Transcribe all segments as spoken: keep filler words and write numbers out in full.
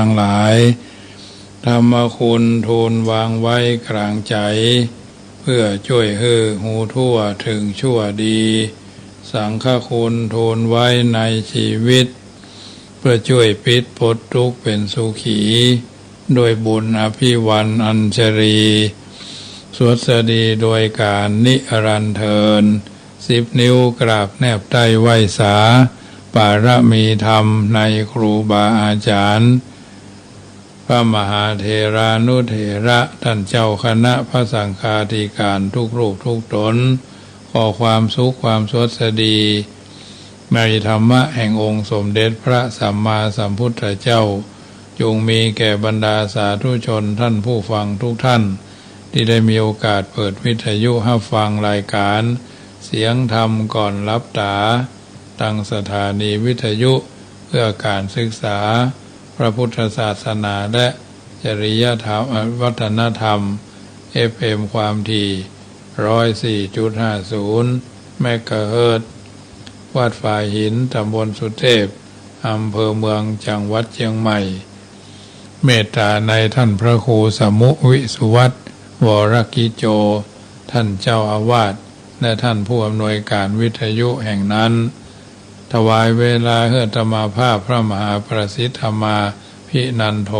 ตังหลาย ธรรมคุณทูลวางไว้กลางใจ๋ เพื่อจ้วยหื้อฮู้ทั่วเถิงชั่วดี สังฆคุณทูลไว้ในจีวิต เพื่อจ้วยปิ๊ดป๊ดตุ๊กข์เป๋นสุขี ด้วยบุญอภิวันอัญชลี สวัสดีโดยก๋านนิรันดร์เทอญ สิบนิ้วกราบแนบใต้ไหว้สา ปารมีธรรมในครูบาอาจ๋ารย์ พระมหาเถรานุเถระ ต้านเจ้าคณะพระสังฆาธิก๋านทุกรูปทุกต๋น ขอความสุขความสวัสดี ในธรรมะแห่งองค์สมเด็จพระสัมมาสัมพุทธเจ้า จงมีแก่บรรดาสาธุชนต้านผู้ฟังทุกต้าน ตี้ได้มีโอกาสเปิดวิทยุฮับฟังรายก๋านเสียงธรรมก่อนหลับต๋า ตางสถานีวิทยุเพื่อก๋านศึกษาพระพุทธศาสนาและจริยธรรม วัฒนธรรม เอฟเอ็ม ความถี่ ร้อยสี่จุดห้าศูนย์ เมกะเฮิรตซ์ วัดฝายหิน ต๋ำบลสุเทพ อำเภอเมือง จังหวัดเจียงใหม่ เมตต๋าในต้านพระครูสมุวิสุวัฒน์ วรกิจโจ ต้านเจ้าอาวาส และต้านผู้อำนวยก๋านวิทยุแห่งนั้น ถวายเวลาหื้ออาตมาภาพพระมหาประสิทธธรรมาภินันโท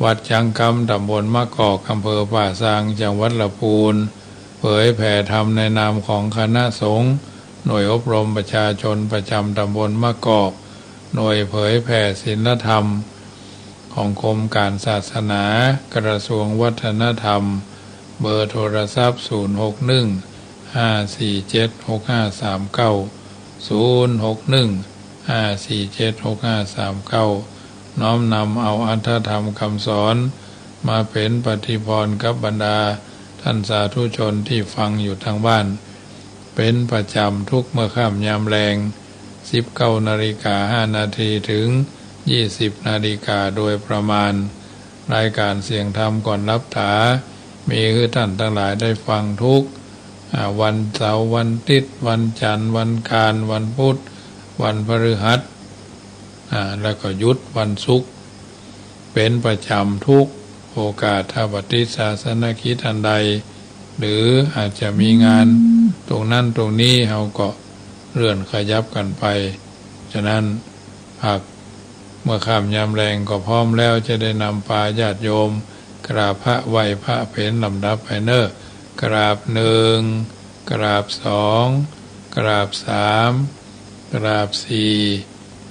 วัดจ๊างกำ ต๋ำบลมะกอก อำเภอป่าซาง จังหวัดละปูน เผยแผ่ธรรมในนามของคณะสงฆ์ หน่วยอบรมประชาชนประจ๋ำต๋ำบลมะกอก หน่วยเผยแผ่ศีลธรรม ของกรมก๋านศาสนา กระทรวงวัฒนธรรม เบอร์โทรศัพท์ ศูนย์หกหนึ่ง ห้าสี่เจ็ด หกห้าสามเก้า ศูนย์หกหนึ่ง ห้าสี่เจ็ด หกห้าสามเก้า น้อมนำเอาอรรถธรรมคำสอน มาเป๋นปฏิพรกับบรรดาต้านสาธุชนตี้ฟังอยู่ตางบ้าน เป๋นประจ๋ำทุกเมื่อค่ำยามแลง สิบเก้านาฬิกาห้านาที เถิง ยี่สิบนาฬิกาโดยประมาณ รายก๋านเสียงธรรมก่อนหลับต๋า มีหื้อต้านตังหลายได้ฟังทุก อ่า วันเสาร์ วันอาทิตย์ วันจันทร์ วันอังคาร วันพุธ วันพฤหัส อ่า แล้วก็หยุดวันศุกร์ เป๋นประจ๋ำทุกโอกาส ถ้าบ่ติดศาสนกิจอันใด หรืออาจจะมีงานตรงนั้นตรงนี้ เฮาก็เลื่อนขยับกั๋นไป ฉะนั้น หากเมื่อค่ำยามแลงก็พร้อมแล้ว จะได้นำปาญาติโยมกราบพระไหว้พระเป๋นลำดับไปเน่อ กราบหนึ่ง กราบสอง กราบสาม กราบสี่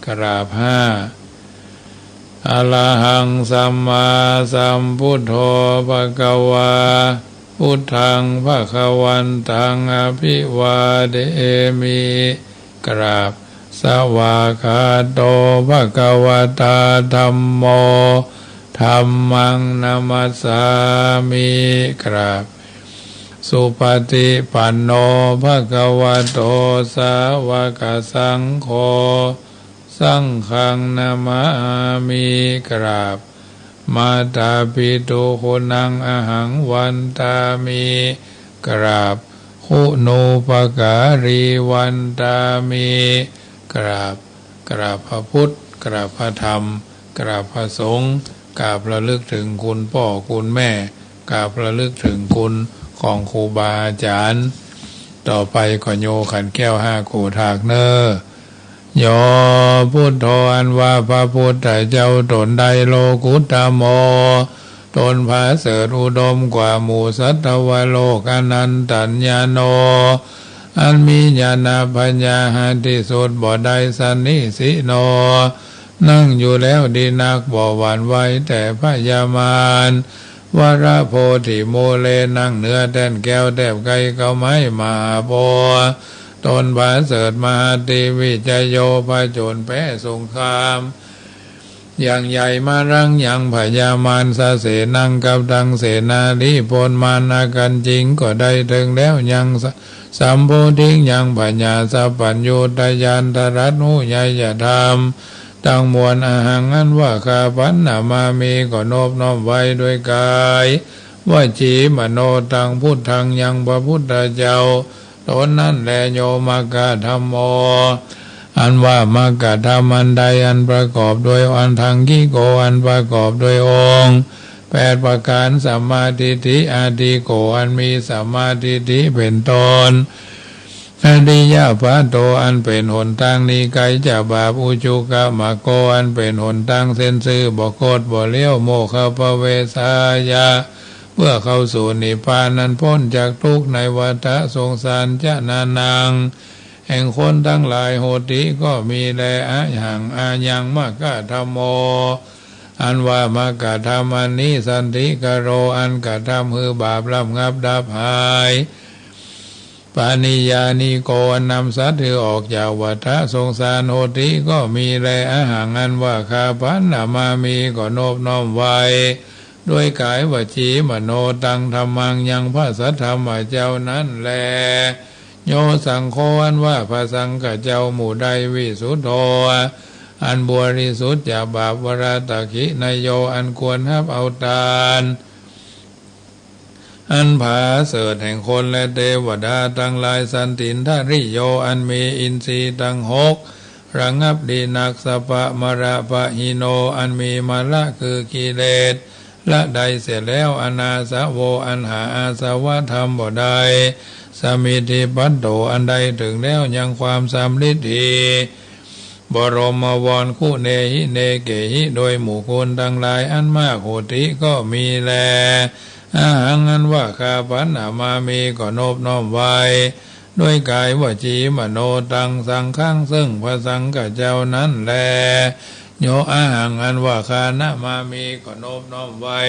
กราบห้า อะระหังสัมมาสัมพุทโธภะคะวา พุทธังภะคะวันตังอะภิวาเทมิ กราบ สวากขาโตภะคะวะตาธัมโม ธัมมังนะมัสสามิ กราบ สุปฏิปันโนภะคะวะโตสาวกสังโฆ สังฆังนะมามิ กราบ มาตาปิตุกุณังอะหังวันทามิ กราบ คุณูปการีวันทามิ กราบ กราบพระพุทธ กราบพระธรรม กราบพระสงฆ์ กราบระลึกเถิงคุณป้อคุณแม่ กราบระลึกเถิงคุณของครูบาอาจ๋ารย์ ต่อไปก็โยขันแก้วห้าโขดถากเน่อ โย พุทโธ อันว่าพระพุทธเจ้าต๋นใด โลกุตตะโม ต๋นผาเสริฐอุดมกว่าหมู่สัตวโลก อนันตัญญาโณ อันมีญาณปัญญาหาที่สุดบ่ได้ สันนิสิโณ นั่งอยู่แล้วดีนัก บ่หวั่นไหวแต่พยามาร วรโพธิมูเล นั่งเหนือแท่นแก้วแทบใกล้เก๊าไม้มหาโพธิ์ ต๋นผาเสริฐมหาทีวี จโย ผจญแพ้สงคราม อย่างใหญ่ มารังยังพยามาร สะเสนัง กับตังเสนาธิปนมาร อากัญจิง ก็ได้เถิงแล้ว ยังสะ สัมโพธิง ยังพญาสัพพัญญูตญาณ ตรัสฮู้ไยยธรรมตังมวล อะหัง อันว่าข้าพเจ้า นะมามิ ก็นบน้อมไหว้ด้วยกาย วจี มโนตัง พุทธัง ยังพระพุทธเจ้าต๋นนั้นแล โย มกขะธัมโม อันว่ามรรคธรรมอันใดอันประกอบด้วย อัตถังคิโก อันประกอบด้วยองค์แปดประก๋าน สัมมาทิฏฐิ อทิฏฐิโก อันมีสัมมาทิฏฐิเป๋นต้น อริยปะโธ อันเป๋นหนตางหนีไก๋จากบาป อุจุกะมัคโค อันเป๋นหนตางเส้นซื่อ บ่คดบ่เลี้ยว โมคคัพพะเวสายะ เพื่อเข้าสู่นิพพาน อันป๊นจากทุกข์ในวัฏสงสาร จนานัง แห่งคนตังหลาย โหติ ก็มีแล อะหัง อายัง มรรคธัมโม อันว่ามรรคธรรมอันนี้ สันติกะโร อันกระทำหื้อบาประงับดับหาย ปะนิยานิโก อันนำสัตว์หื้อออกจากวัฏสงสาร โหติ ก็มีแล อะหัง อันว่าข้าพระ นะมามิ ก็นบน้อมไหว้ ด้วยก๋ายวจีมโนตัง ธัมมัง ยังพระสัทธรรมเจ้านั้นแล โย สังโฆ อันว่าพระสังฆเจ้าหมู่ใด วิสุทโธ อันบริสุทธิ์จากบาป วรตักขินโย อันควรฮับเอาตาน อันผาเสริฐแห่งคนและเตวดาตังหลาย สันตินทริโย อันมีอินทรีย์ตังหกระงับดีนัก สัพพะมะละปะหิโน อันมีมะละคือกิเลส ละได้เสียแล้ว อนาสะโว อันหาอาสวะธรรมบ่ได้ สมิทธิปัตโต อันได้เถิงแล้วยังความสำริดดี บรมวร คุเนหิ เนเกหิ โดยหมู่คุณตังหลายอันมาก โหติ ก็มีแล อะหัง อันว่าข้าพระ นะมามิ ก็นบน้อมไหว้ ด้วยก๋ายวจีมโนตัง สังฆัง ซึ่งพระสังฆเจ้านั้นแล โย อะหัง อันว่าข้า นะมามิ ก็นบน้อมไหว้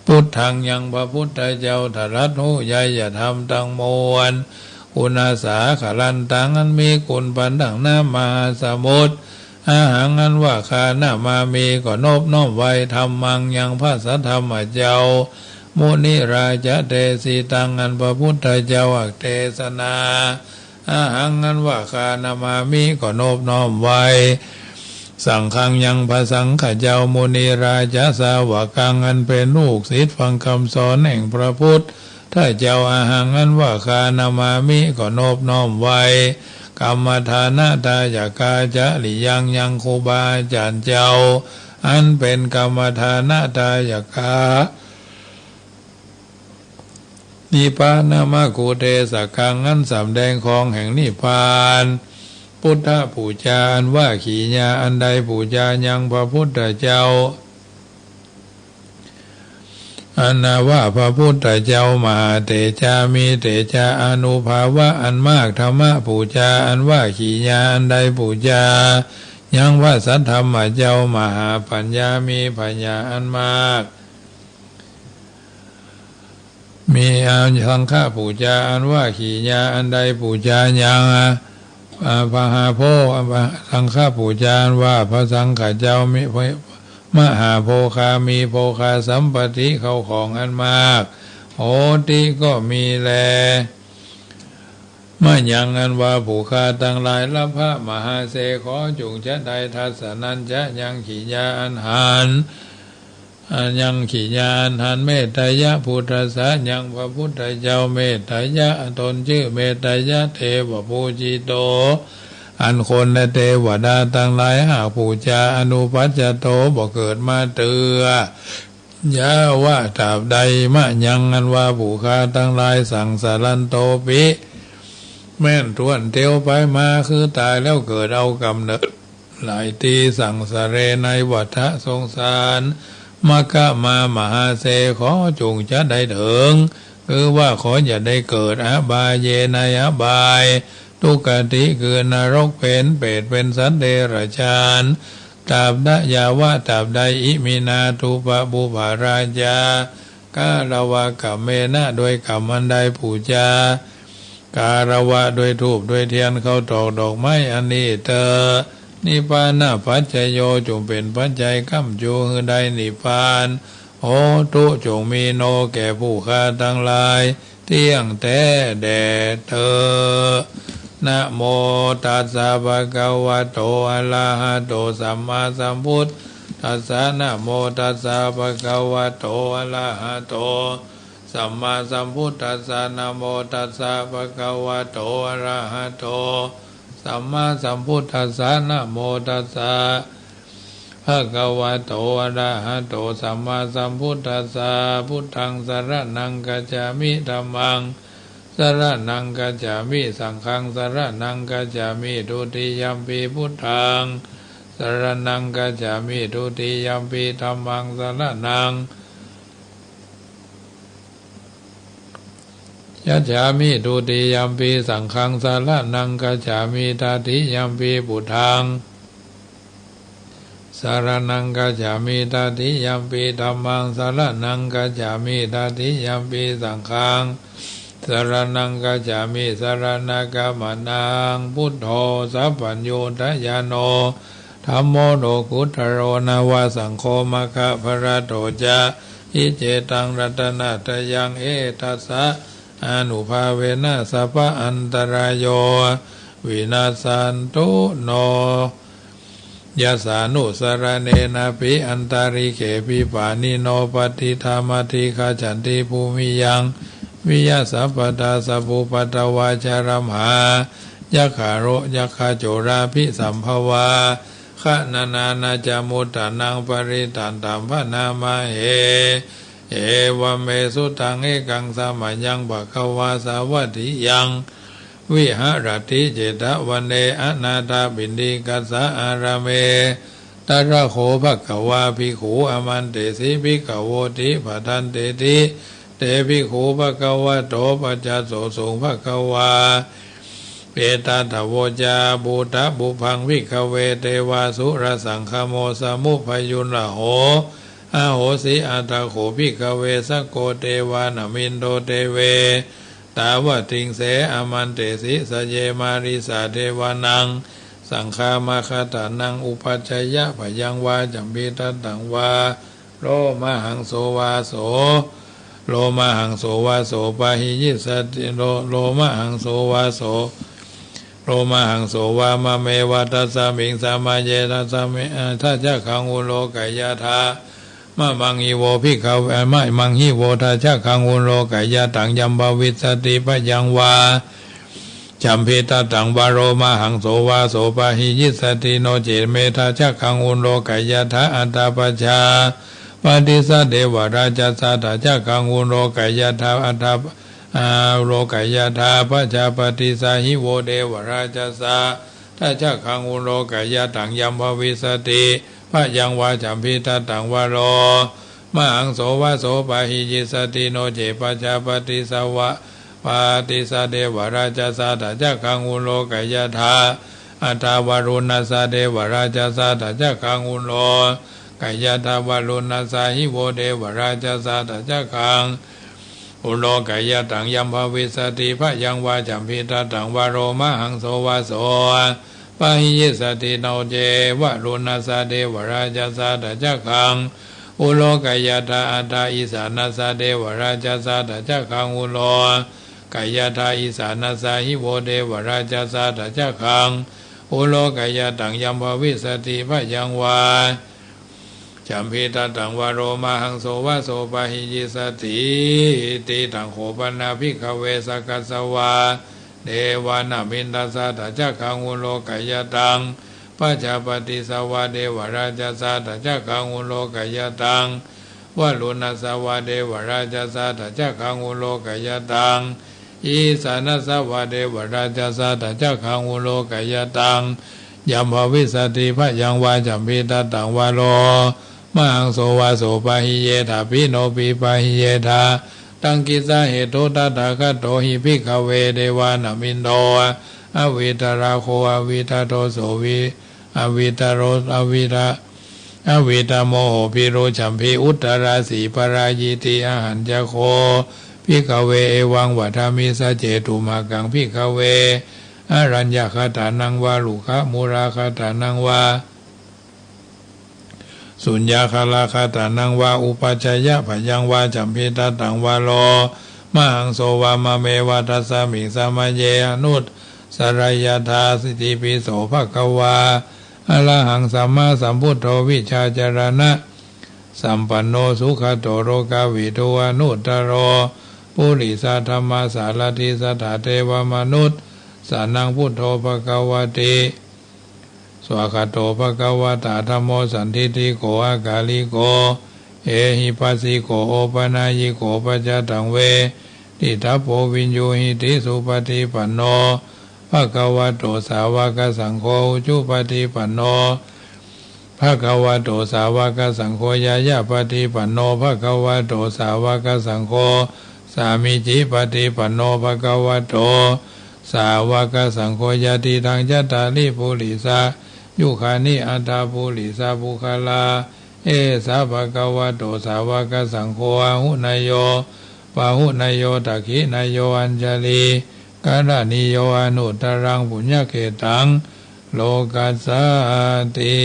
พุทธัง ยังพระพุทธเจ้า ทรัสฮู้ไยยธรรมตังมวล กุณาสาคารันตัง อันมีคุณปานดั่งน้ำมหาสมุทร อะหัง อันว่าข้า นะมามิ ก็นบน้อมไหว้ ธัมมัง ยังพระสัทธรรมเจ้า มุนิราจะ เตสิตัง อันพระพุทธเจ้าอักเตสนา อะหัง อันว่าข้า นะมามิ ก็นบน้อมไหว้ สังฆัง ยังพระสังฆเจ้า มุนิราจะ สาวกัง อันเป๋นลูกศิษย์ฟังกำสอนแห่งพระพุทธเจ้า อะหัง อันว่าข้า นะมามิ ก็นบน้อมไหว้ กัมมะฐานะทายกา จะริยัง ยังครูบาอาจ๋ารย์เจ้า อันเป๋นกัมมะฐานะทายกา นิพพานมัคคุเทศกัง อันสำแดงของแห่งนิพพาน พุทธปู๋จา อันว่าขีญา อันได้ปู๋จายังพระพุทธเจ้า อันว่าพระพุทธเจ้า มหาเตจา มีเตจาอานุภาวะอันมาก ธัมมปู๋จา อันว่าขีญา อันได้ปู๋จายังพระสัทธรรมเจ้า มหาปัญญา มีปัญญาอันมาก มีอา สังฆปู๋จา อันว่าขีญา อันได้ปู๋จายัง อา พหาโพ สังฆปู๋จา อันว่าพระสังฆเจ้า มี มหาโภคา มีโภคาสัมปติ เข้าของอันมาก โหติ ก็มีแล มะยัง อันว่าผู้ข้าตังหลาย ละภะมหาเส ขอจุ่งจะได้ ทัสสะ นั้นจะ ยังขีญา อันหัน อันยังขีญา อันหัน เมตตายะ พุทธัสสะ ยังพระพุทธเจ้า เมตตายะ ตนจื้อเมตตายะ เทวะปูจิโต อันคนและเตวดาตังหลายหากปู๋จา อนุปัสสะโต บ่เกิดมาเตื้อ ยาวะ ตราบใด มะยัง อันว่าผู้ข้าตังหลาย สังสารันโตปิ แม่นถ้วนเตียวไปมา คือต๋ายแล้วเกิดเอากำเนิดหลายตี้ สังสาเร ในวัฏสงสาร มะคะมา มหาเส ขอจุ่งจะได้เถิง คือว่าขออย่าได้เกิด อบายเย ในอบาย ทุกขติ คือนรก เป๋นเปรต เป๋นสัตว์เดรัจฉาน ตราบใด ยาวะ ตราบใด อิมินา ทูปะปุพพะราชา กะละวะกัมเมนะ ด้วยกำอันได้ปู๋จา กะละวะ ด้วยธูปด้วยเตียน ข้าวตอกดอกไม้อันนี้เต๊อะ นิพพานะปัจจโย จุ่งเป๋นปัจจัยก้ำจูหื้อได้นิพพาน โหตุ จุ่งมี โน แก่ผู้ข้าตังหลาย เตี้ยงแต๊แด่เต๊อะ นะโมตัสสะ ภะคะวะโต อะระหะโต สัมมาสัมพุทธัสสะ นะโมตัสสะ ภะคะวะโต อะระหะโต สัมมาสัมพุทธัสสะ นะโมตัสสะ ภะคะวะโต อะระหะโต สัมมาสัมพุทธัสสะ นะโมตัสสะ ภะคะวะโต อะระหะโต สัมมาสัมพุทธัสสะ พุทธังสะระณังคัจฉามิ ธัมมังสะระณังคัจฉามิ สังฆังสะระณังคัจฉามิ ทุติยัมปิพุทธังสะระณังคัจฉามิ ทุติยัมปิธัมมังสะระณัง คัจฉามิ ทุติยัมปิสังฆังสะระณังคัจฉามิ ตติยัมปิพุทธังสะระณังคัจฉามิ ตติยัมปิธัมมังสะระณังคัจฉามิ ตติยัมปิสังฆังสะระณังคัจฉามิ สะระณะกะมะนัง พุทโธสัพพัญญูตะญาโณ ธัมโมโลกุตโต นะวะ สังโฆ มัคคะพะละโต จะ อิเจตัง รัตนะตะยัง เอตัสสะ อานุภาเวนะ สัพพะอันตะราโย วินัสสันตุ โน ยัสสานุสะระเณนะปิ อันตะริกเขปิ ปาณิโน ปะติฏฐา มัตถิคัจฉันติ ภูมิยัง วิยะ สัพพะทา สัพพุปะทะวา ชะระมหา ยักขะโร ยักขะโจราภิสัมภวา คะนะนะนะจะ มุตตะนัง ปะริตตันตัม พะนะมะเห เอวะเม สุตัง เอกัง สะมะยัง ภะคะวา สาวัตถิยัง วิหะระติ เจตะวะเน อนาถะปิณฑิกัสสะ อารามเม ตะระโข ภะคะวา ภิกขุ อามันเตสิ ภิกขะโวติ ภะดันเตติ เต ภิกขุ ภะคะวะโต ปัสสัสโสสุง ภะคะวา เอตัตถะโวจา ปูชะปุพพัง ภิกขะเว เตวะสุระสะสังคะโม สะมุปพะยุลละโห อะโหสิ อัตถะโข ภิกขะเว สะโก เตวะนะมินโท เตเว ตาวะติงเส อามันเตสิ สะเย มาริสา เทวานัง สังฆามา คะตานัง อุปัชฌายะ พะยังวา จัมภิทัตตังวา โลมะหังโสวาโส โลมะหังโสวาโส ปะหิยิสสะติ โล โลมะหังโสวาโส โลมะหังโสวามะเมวะ ตัสสะมิง สะมะเย ทัสสะเม เอ่อ ทัชชะคัง อุโลกะยะถา มะมังหิโว ภิกขะเว เอ่อ มะมังหิโว ทัชชะคัง อุโลกะยะถัง ยัมภะวิสสะติ พะยังวา จัมภิทัตตังวา โลมะหังโสวาโส ปะหิยิสสะติ โนเจ เม ทัชชะคัง อุโลกะยะถา อัตถะปัจจาปะติสสะ เดวะราชสสะ ทัชชะคัง อุโลกะยะถา อัตถะ อ่า อุโลกะยะถา ปัจจาปะติสสะหิโว เดวะราชสสะ ทัชชะคัง อุโลกะยะถัง ยัมภะวิสสะติ พะยังวา จัมภิทัตตังวา โลมะหังโสวาโส ปะหิยิสสะติ โนเจ ปัจจาปะติสสะวะ ปะติสสะ เดวะราชสสะ ทัชชะคัง อุโลกะยะถา อัตถะวะรุณสสะ เดวะราชสสะ ทัชชะคัง อุโลกะยะถา วะรุณสสะหิโว เดวะราชสสะ ทัชชะคัง อุโลกะยะถัง ยัมภะวิสสะติ พะยังวา จัมภิทัตตังวา โลมะหังโสวาโส ปะหิยิสสะติ โนเจ วะรุณสสะ เดวะราชสสะ ทัชชะคัง อุโลกะยะถา อัตถะอิสานัสสะ เดวะราชสสะ ทัชชะคัง อุโลกะยะถา อิสานัสสะหิโว เดวะราชสสะ ทัชชะคัง อุโลกะยะถัง ยัมภะวิสสะติ พะยังวา จัมภิทัตตังวา โลมะหังโสวาโส ปะหิยิสสะติ ติตังโข ปะนะ ภิกขะเว สะกัสสะวา เดวะนะมินทัสสะ ทัชชะคัง อุโลกะยะถัง ปัจจาปะติสสะวะ เดวะราชสสะ ทัชชะคัง อุโลกะยะถัง วะรุณสสะวะ เดวะราชสสะ ทัชชะคัง อุโลกะยะถัง อิสานัสสะวะ เดวะราชสสะ ทัชชะคัง อุโลกะยะถัง ยัมภะวิสสะติ พะยังวา จัมภิทัตตังวา โลมะหังโสวาโส ปะหิเยถา ปิโนปิ ปะหิเยถา ตัง กิสสะเหตุ ตถาคโตหิ ภิกขะเว เดวะนะมินโท อวิตราโข อวิตโตโส วิ อวิตโร อวิต อวิตโมโห ภิรุชชัมภิ อุตตราสี ปะรายิติ อหัญจะโข ภิกขะเว เอวังวะทามิ สัจเจตุมะกัง ภิกขะเว อรัญญะคะตานังวา รุกขะมูละคะตานังวา สุญญาคาละคะตานังวา อุปัชฌายะ พะยังวา จัมภิทัตตังวา โลมะหังโสวามะเมวะ ตัสสะมิง สะมะเย อนุสสะระยะถา อิติปิโส ภะคะวา อะระหัง สัมมาสัมพุทโธ วิชชาจารณะสัมปันโน สุขะโต โลกะวิทู อนุตตะโร ปุริสะธัมมะสารถิ สัทธาเทวะมนุส สรณังพุทโธ ภะคะวะติ สวากขาโต ภะคะวะตะ ธัมโม สันทิฏฐิโก อะกาลิโก เอหิปัสสิโก โอปะนายญิโก ปัจจตัง เวทิตัพโพ วิญญูหิติ สุปะฏิปันโน ภะคะวะโต สาวะกะสังโฆ อุจุปะฏิปันโน ภะคะวะโต สาวะกะสังโฆ ญาญาปะฏิปันโน ภะคะวะโต สาวะกะสังโฆ สามีจิปะฏิปันโน ภะคะวะโต สาวะกะสังโฆ ยะติตัง จัตตาริ ปุริสา ยุคานิ อัตถะ ปุริสา ปุคคลา เอสา ภะคะวะโต สาวะกะสังโฆ อาหุเนยโย ปาหุเนยโย ทักขิเนยโย อัญชะลีกะระณีโย อนุตตะรัง ปุญญะเขตัง โลกัสสาติ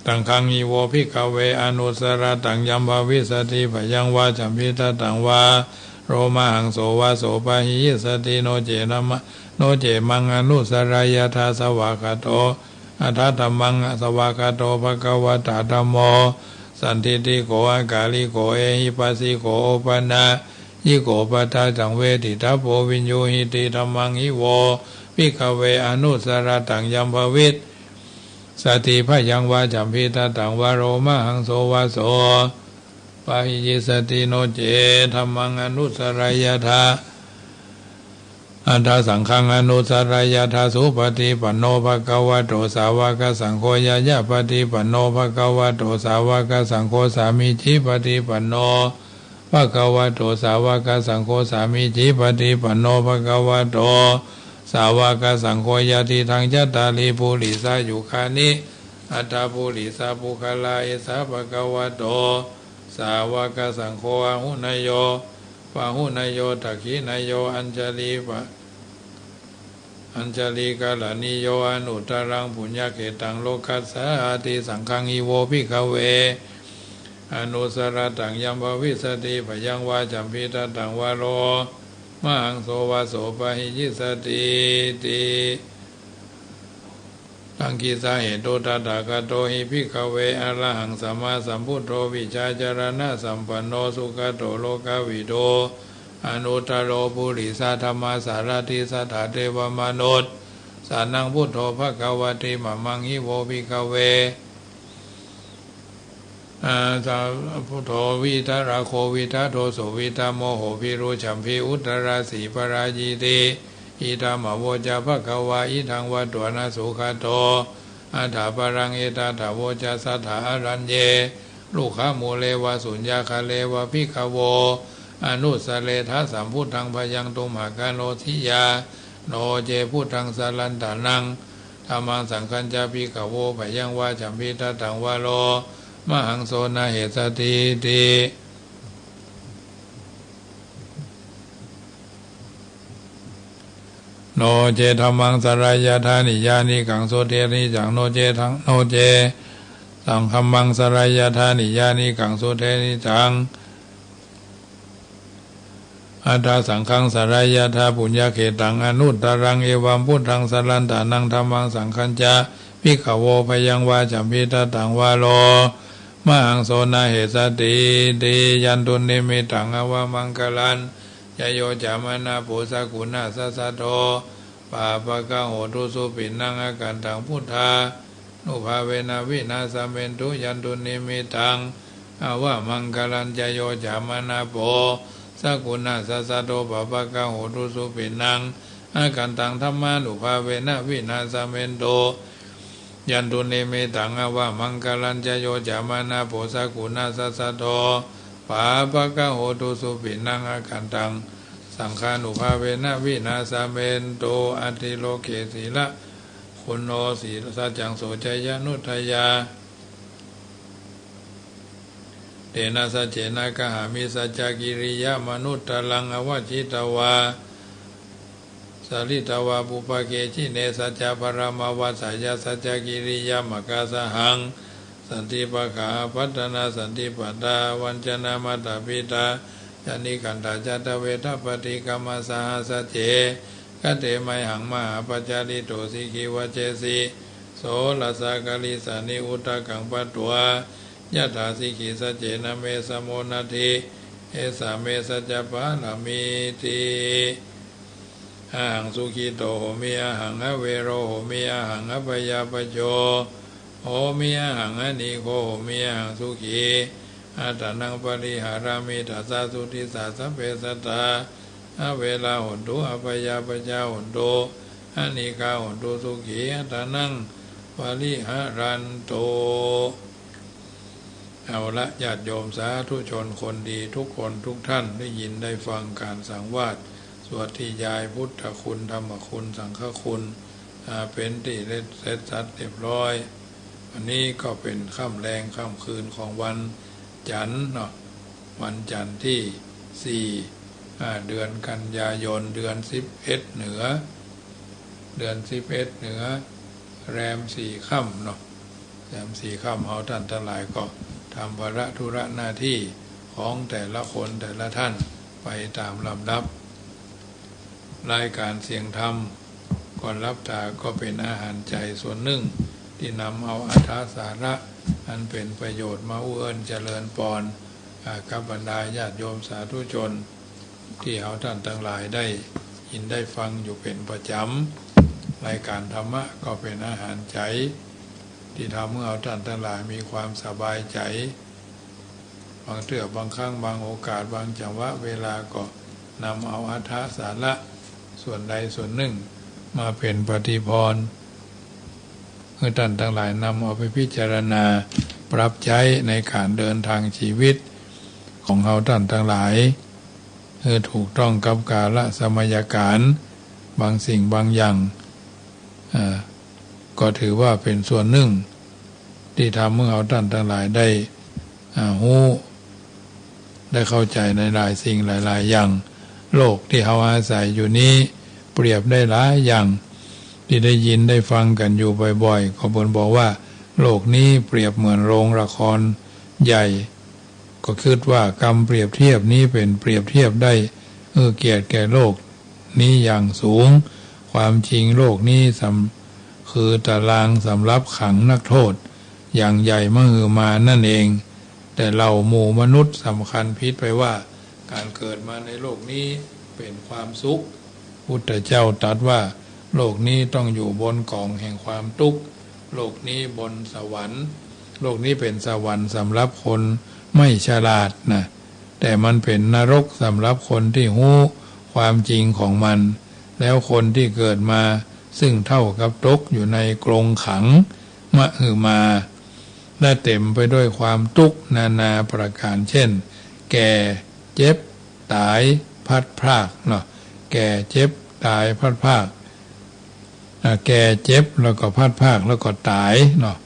สังฆัง หิ โว ภิกขะเว อนุสสะระตัง ยัม ภวิสสะติ ผะยัง วา จัม พิ ทัตตัง วา โร มหัง โส วา โส ปะหิยิสสะติ โน เจ ธัมมะ โน เจ มัง อนุสสะระยะถา สวากขาโต อะถะ ธัมมัง สวากขาโต ภะคะวะตะ ธัมโม สันทิฏฐิโก อะกาลิโก เอหิปัสสิโก โอปะนายญิโก ปัจจตัง เวทิตัพโพ วิญญูหิติ ธัมมัง หิ โว ภิกขะเว อนุสสะระตัง ยัม ภวิสสะติ ผะยัง วา จัม พิ ทัตตัง วา โร มหัง โส วา โส ปะหิยิสสะติ โน เจ ธัมมัง อนุสสะระยะถา อะถะ สังฆัง อนุสสะระยะถา สุปะฏิปันโน ภะคะวะโต สาวะกะสังโฆ ญาญาปะฏิปันโน ภะคะวะโต สาวะกะสังโฆ สามีจิปะฏิปันโน ภะคะวะโต สาวะกะสังโฆ สามีจิปะฏิปันโน ภะคะวะโต สาวะกะสังโฆ ยะติตัง จัตตาริ ปุริสา ยุคานิ อัตถะ ปุริสา ปุคคลา เอสา ภะคะวะโต สาวะกะสังโฆ อาหุเนยโย ปาหุเนยโย ทักขิเนยโย อัญชะลีปะ อัญชะลีกะระณีโย อนุตตะรัง ปุญญะเขตัง โลกัสสาติ สังฆัง หิ โว ภิกขะเว อนุสสะระตัง ยัม ภวิสสะติ ผะยัง วา จัม พิ ทัตตัง วา โร มหัง โส วา โส ปะหิยิสสะติ ติ ตัง คิสสะเหตุ ตถาคโต หิ ภิกขะเว อะระหัง สัมมาสัมพุทโธ วิชชาจะระณะสัมปันโน สุขะโต โลกะวิดู อนุตตะโร ปุริสะธัมมะสารถิ สัตถะเทวะมนุสสานัง พุทโธ ภะคะวะติ มะมัง หิ โว ภิกขะเว อา สา พุทโธ วีตะระโค วีตะโทโส วีตะโมโห วีรุจัมภี อุตตะราสี ปะรายีติ อิทัง อโวจะ ภะคะวา อิทัง วัตถุ อะนะ สุขะโต อัตถะ ปะรัง เอตะถะ โวจะสสะ อารัญเย รุกขะมูเล วะ สุญญะคาเล วะ ภิกขะโว อนุสสะเรทะ สัมพุทธัง พะยัง ตุมหะกะโน สิยา โน เจ พุทธัง สะรันตะนัง ธัมมัง สังฆัญจะ ภิกขะโว พะยัง วา จัม พิ ทัตตัง วา โร มหัง โส นะ เหสะติ ติ โน เจ ธัมมัง สะระยะถา นิยานิกัง สุเทนิจัง โน เจ ธัง โน เจ สังฆัมมัง สะระยะถา นิยานิกัง สุเทนิจัง อัตถะ สังฆัง สะระยะถา ปุญญะเขตัง อนุตตะรัง เอวัม พุทธัง สะรันตะนัง ธัมมัง สังฆัญจะ ภิกขะโว พะยัง วา จัม พิ ทัตตัง วา โร มหัง โส นะ เหสะติ ติ ยันตุนนิมมิตัง อาวะมังคะลัญจะ โย จะ มะนะ โภ สะกุณะสสะโท ปาปะกะโหตุ สุปิณณัง อาคันตัง พุทธานุภาเวนะ วินาสะเมนตุ ยันตุนนิมมิตัง อาวะมังคะลัญจะ โย จะ มะนะ โภ สะกุณะสสะโท ปาปะกะโหตุ สุปิณณัง อาคันตัง ธัมมานุภาเวนะ วินาสะเมนตุ ยันตุนนิมมิตัง อาวะมังคะลัญจะ โย จะ มะนะ โภ สะกุณะสสะโท ปาปะกะโหตุ สุปิณณัง อาคันตัง สังฆานุภาเวนะ วินาสะเมนตุ อะติโลเก สีละ คุณโน สี สัจจัง โส จะยะนุทยา เตนะ สัจเจนะ กะหามิ สัจจะกิริยะมะนุตตะรัง อวะจิตตะวา สะริตตะวา ปุพพะเก จิเน สัจจะปะระมะวะสะยะ สัจจะกิริยะมะกะสะหัง สันติปะกะอาภัตตะนา สันติปะตา วัญจะนา มาตาปิตา จะ นิคันธา จะ ทะเวทะ ปะฏิกะมะ สะหะ สัจเจ คะเต มะยหัง มหาปะจาริโต สีขี วะเจสี โสรสะ กะริสานิ อุทะกัง ปะตวา ยะถา สีขี สัจเจนะ เม สะโม นะทิ เอสา เม สัจจะปะระมีติ Ahaṃ sukhito homi, ahaṃ avero homi, ahaṃ abyāpajjho homi, ahaṃ anīgho homi, ahaṃ sukhī attānaṃ pariharāmi. Tasā sudisā sabbe sattā averā hontu, abyāpajjhā hontu, anīghā hontu, sukhī attānaṃ pariharantu. เอาละ ญาติโยมสาธุชนคนดีทุกคนทุกท่าน ได้ยินได้ฟังการสังวาส สวดนิยายพุทธคุณ ธรรมคุณ สังฆคุณ อ่า เป็นตี้เสร็จสัดเรียบร้อย วันนี้ก็เป็นค่ำแลงค่ำคืนของวันจันทร์เนาะ วันจันทร์ที่สี่ อ่า เดือนกันยายน เดือนสิบเอ็ดเหนือ เดือนสิบเอ็ดเหนือ แรมสี่ค่ำเนาะ แรมสี่ค่ำ เฮาท่านตังหลายก็ทำภาระธุระหน้าตี้ของแต่ละคนแต่ละท่านไปต๋ามลำดับ รายการเสียงธรรมก่อนหลับต๋าก็เป๋นอาหารใจ๋ส่วนนึ่ง ตี้นำเอาอัตถสาระอันเป๋นประโยชน์มาอู้เอิ้นเจริญปอน อ่า กับบรรดาญาติโยมสาธุชน ตี้เฮาท่านตังหลายได้ยินได้ฟังอยู่เป๋นประจ๋ำ รายการธรรมะก็เป๋นอาหารใจ๋ ตี้ทำหื้อเฮาท่านตังหลายมีความสบายใจ๋ บางเตื้อบางครั้งบางโอกาสบางจังหวะเวลาก็นำเอาอัตถสาระส่วนใดส่วนนึ่งมาเป๋นปฏิภรณ์ หื้อท่านตังหลายนำเอาไปพิจารณาปรับใจ๊ในก๋านเดินตางชีวิตของเฮาท่านตังหลาย หื้อถูกต้องกับกาลสมัยก๋าล บางสิ่งบางอย่าง อ่า ก็ถือว่าเป๋นส่วนนึ่ง ตี้ทำหื้อเฮาท่านตังหลายได้ อ่า ฮู้ ได้เข้าใจ๋ในหลายสิ่งหลายๆ อย่าง โลกตี้เฮาอาศัยอยู่นี้เปรียบได้หลายอย่าง ตี้ได้ยินได้ฟังกั๋นอยู่บ่อยๆ ก็เปิ้นบอกว่า โลกนี้เปรียบเหมือนโรงละครใหญ่ ก็กึ๊ดว่ากำเปรียบเทียบนี้เป๋นเปรียบเทียบได้หื้อเกียรติแก่โลกนี้อย่างสูง ความจริงโลกนี้สำ คือตารางสำหรับขังนักโทษอย่างใหญ่มหึมานั่นเอง แต่เฮาหมู่มนุษย์สำคัญผิดไปว่าก๋านเกิดมาในโลกนี้เป๋นความสุข พุทธเจ้าตรัสว่า โลกนี้ต้องอยู่บนก๋องแห่งความตุ๊กข์ โลกนี้บนสวรรค์ โลกนี้เป๋นสวรรค์สำหรับคนไม่ฉลาดนะ แต่มันเป๋นนรกสำหรับคนตี้ฮู้ความจริงของมัน แล้วคนตี้เกิดมาซึ่งเต้ากับตกอยู่ในกรงขังมหึมา และเต็มไปด้วยความตุ๊กข์นานาประก๋าน เช่น แก่ เจ็บ ต๋าย พลัดพรากเนาะ แก่ เจ็บ ต๋าย พลัดพราก อ่า แก่ เจ็บ แล้วก็พลัดพราก แล้วก็ต๋ายเนาะ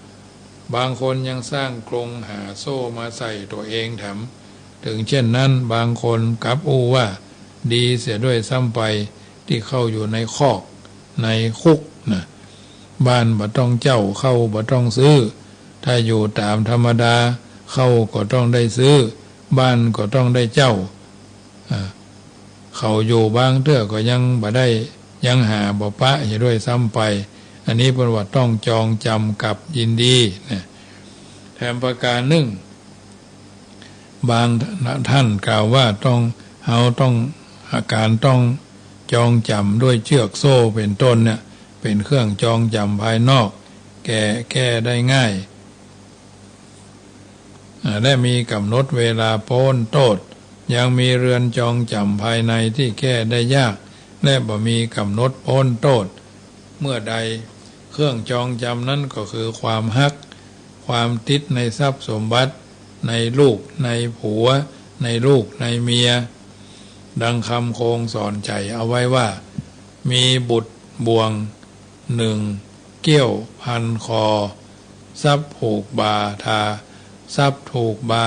บางคนยังสร้างกรงหาโซ่มาใส่ตั๋วเองแถม ถึงเช่นนั้นบางคนกลับอู้ว่าดีเสียด้วยซ้ำไป ตี้เข้าอยู่ในคอก ในคุกนะ บ้านบ่ต้องเจ้า ข้าวบ่ต้องซื้อ ถ้าอยู่ต๋ามธรรมดา ข้าวก็ต้องได้ซื้อ บ้านก็ต้องได้เจ้า อ่า เขาอยู่บางเตื้อก็ยังบ่ได้ ยังหาบ่ปะเหียด้วยซ้ำไป อันนี้เปิ้นว่าต้องจองจ๋ำกับยินดีนะ แถมประก๋านนึ่ง บางท่านกล่าวว่าต้อง เฮาต้อง ก๋านต้องจองจ๋ำด้วยเจื้อกโซ่เป๋นต้นเนี่ย เป๋นเครื่องจองจ๋ำภายนอก แก่ แก้ได้ง่าย อ่า และมีก๋ำหนดเวลาป๊นโต้ษ ยังมีเรือนจองจ๋ำภายในตี้แก้ได้ยาก และบ่มีก๋ำหนดป๊นโต้ษ เมื่อใด เครื่องจองจ๋ำนั้นก็คือความฮัก ความติดในทรัพย์สมบัติ ในลูก ในผัว ในลูก ในเมีย ดังคำโคงสอนใจ๋เอาไว้ว่า มีบุตรบ่วง หนึ่งเกี้ยวพันคอ ทรัพย์ผูกบ่าทา ทรัพย์ถูกบ่า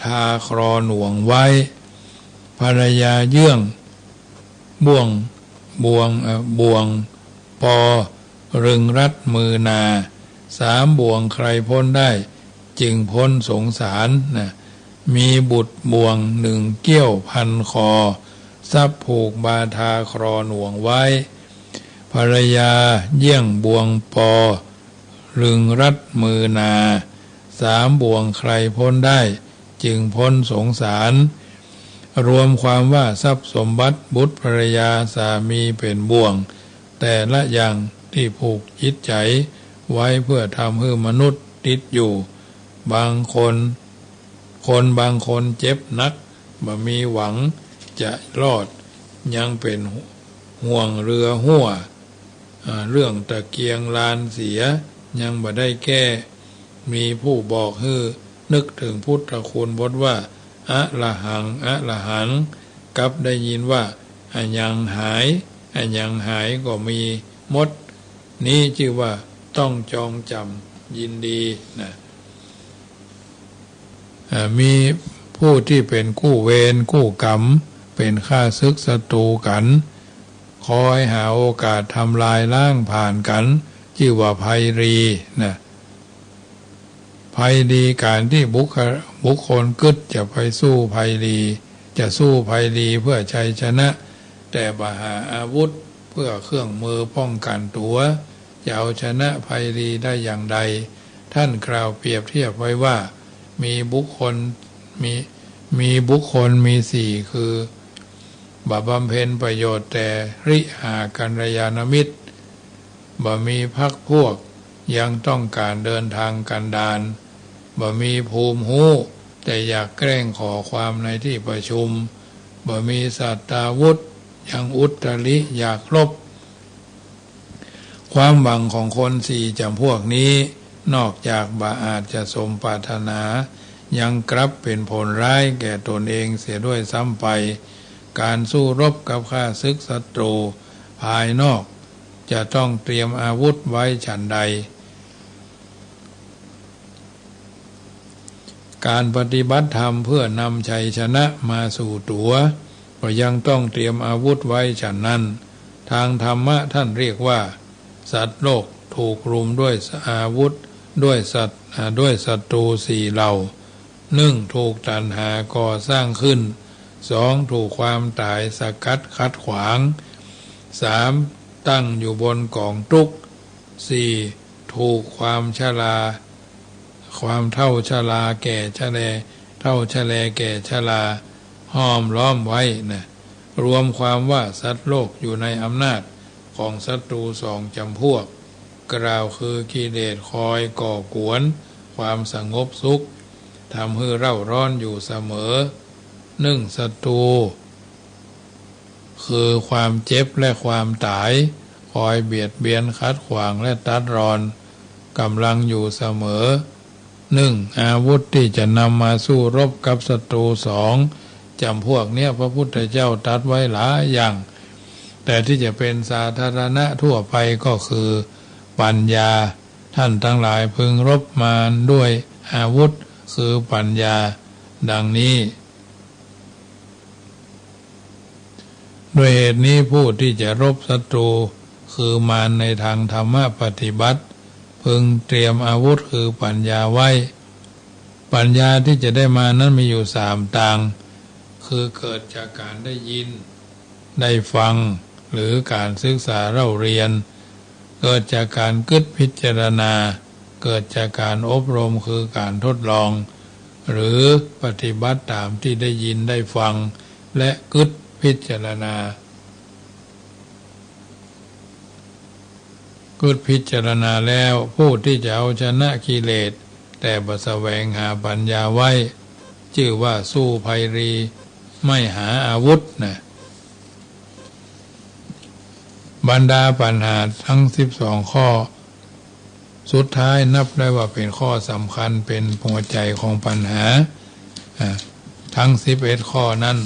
ทาคลอหน่วงไว้ ภรรยาเยื่องบ่วง บ่วง เอ่อ บ่วงปอ รึงรัดมือนา สามบ่วงใครพ้นได้ จึงพ้นสงสารนะ มีบุตรบ่วงหนึ่งเกี้ยวพันคอ ทรัพย์ผูกบ่าทาคลอหน่วงไว้ ภรรยาเยื่องบ่วงปอ รึงรัดมือนา สามบ่วงใครพ้นได้ จึงพ้นสงสาร รวมความว่าทรัพย์สมบัติบุตรภรรยาสามีเป๋นบ่วง แต่ละอย่างตี้ผูกจิตใจ๋ไว้เพื่อทำหื้อมนุษย์ติดอยู่ บางคน คนบางคนเจ็บหนัก บ่มีหวังจะรอด ยังเป๋นห่วงเรือหั่ว อ่า เรื่องตะเกียงลานเสีย ยังบ่ได้แก้ มีผู้บอกหื้อนึกเถิงพุทธคุณบทว่า อระหัง อระหัง กลับได้ยินว่า อะหยังหาย อะหยังหายก็มีหมด นี้จื้อว่าต้องจองจ๋ำยินดีนะ อ่า มีผู้ตี้เป๋นกู้เวรกู้กรรม เป๋นข้าศึกศัตรูกั๋น คอยหาโอกาสทำลายล้างผลาญกั๋น จื้อว่าภัยรีนะ ภัยรี ก๋านตี้บุคคล บุคคลกึ๊ดจะไปสู้ภัยรี จะสู้ภัยรีเพื่อชัยชนะ แต่บ่หาอาวุธเพื่อเครื่องมือป้องกั๋นตั๋ว จะเอาชนะภัยรีได้อย่างใด ท่านกล่าวเปรียบเทียบไว้ว่า มีบุคคล มี มีบุคคลมีสี่ คือ บ่บำเพ็ญประโยชน์แด่ริหากัลยาณมิตร บ่มีพรรคพวก ยังต้องก๋านเดินทางกันดาร บ่มีภูมิฮู้ แต่อยากแกล้งขอความในตี้ประชุม บ่มีสัตตาวุธ ยังอุตริอยากรบ ความหวังของคนสี่จ๋ำพวกนี้ นอกจากบ่อาจจะสมปรารถนา ยังกลับเป๋นผลร้ายแก่ตนเองเสียด้วยซ้ำไป ก๋านสู้รบกับข้าศึกศัตรูภายนอก จะต้องเตรียมอาวุธไว้ฉันใด ก๋านปฏิบัติธรรมเพื่อนำชัยชนะมาสู่ตั๋ว ก็ยังต้องเตรียมอาวุธไว้ฉันนั้น ทางธรรมะท่านเรียกว่า สัตว์โลกถูกรุมด้วยอาวุธ ด้วยสัต อ่า ด้วยศัตรูสี่เหล่า หนึ่ง ถูกตัณหาก่อสร้างขึ้น สอง ถูกความต๋ายสกัดขัดขวาง สาม ตั้งอยู่บนก๋องตุ๊กข์ สี่ ถูกความชรา ความเฒ่าชราแก่ชะแล เฒ่าชะแลแก่ชรา ห้อมล้อมไว้นะ รวมความว่าสัตว์โลกอยู่ในอำนาจของศัตรูสองจ๋ำพวก กล่าวคือกิเลสคอยก่อกวนความสงบสุข ทำหื้อเร่าร้อนอยู่เสมอ หนึ่ง ศัตรู คือความเจ็บและความต๋าย คอยเบียดเบียนขัดขวางและตัดรอน ก่ำลังอยู่เสมอ หนึ่ง อาวุธตี้จะนำมาสู้รบกับศัตรูสองจ๋ำพวกเนี้ย พระพุทธเจ้าตรัสไว้หลายอย่าง แต่ที่จะเป๋นสาธารณะทั่วไปก็คือปัญญา ท่านตังหลายพึงรบมารด้วยอาวุธคือปัญญา ดังนี้ ด้วยเหตุนี้ผู้ที่จะรบศัตรูคือมารในทางธรรมปฏิบัติ พึงเตรียมอาวุธคือปัญญาไว้ ปัญญาที่จะได้มานั้นมีอยู่สามตาง คือเกิดจากก๋านได้ยิน ได้ฟัง หรือก๋านศึกษาเล่าเรียน เกิดจากก๋านกึ๊ดพิจารณา เกิดจากก๋านอบรมคือก๋านทดลอง หรือปฏิบัติต๋ามตี้ได้ยินได้ฟัง และกึ๊ดพิจารณา กึ๊ดพิจารณาแล้ว ผู้ที่จะเอาชนะกิเลส แต่บ่แสวงหาปัญญาไว้ จื้อว่าสู้ภัยรีไม่หาอาวุธนะ บรรดาปัญหาทั้งสิบสองข้อ สุดท้ายนับได้ว่าเป๋นข้อสำคัญ เป๋นหัวใจ๋ของปัญหา อ่า ทั้งสิบเอ็ดข้อนั้น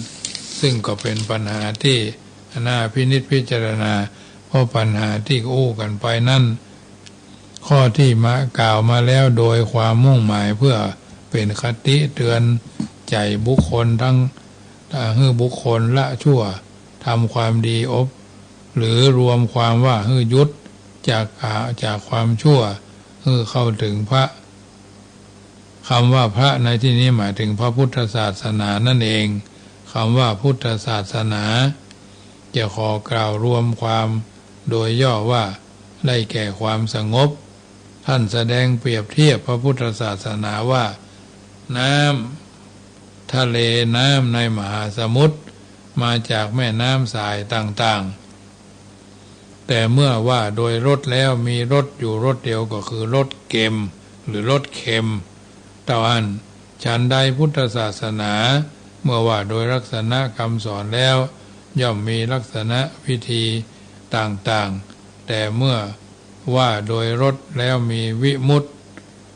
ซึ่งก็เป๋นปัญหาที่น่าพินิจพิจารณา เพราะปัญหาที่อู้กั๋นไปนั้น ข้อที่มากล่าวมาแล้วโดยความมุ่งหมายเพื่อเป๋นคติเตือนใจ๋บุคคลทั้ง อ่า หื้อบุคคลละชั่ว ทำความดีอบ หรือรวมความว่าหื้อหยุดจาก อ่า จากความชั่ว หื้อเข้าถึงพระ คำว่าพระในที่นี้หมายถึงพระพุทธศาสนานั่นเอง คำว่าพุทธศาสนา จะขอกล่าวรวมความโดยย่อว่า ได้แก่ความสงบ ท่านแสดงเปรียบเทียบพระพุทธศาสนาว่า น้ำ ทะเลน้ำในมหาสมุทร มาจากแม่น้ำสายต่างๆ แต่เมื่อว่าโดยรสแล้วมีรสอยู่รสเดียวก็คือรสเค็มหรือรสเค็มเต้าอั้น ฉันใดพุทธศาสนา เมื่อว่าโดยลักษณะคำสอนแล้ว ย่อมมีลักษณะวิธีต่างๆ แต่เมื่อว่าโดยรสแล้วมีวิมุตติ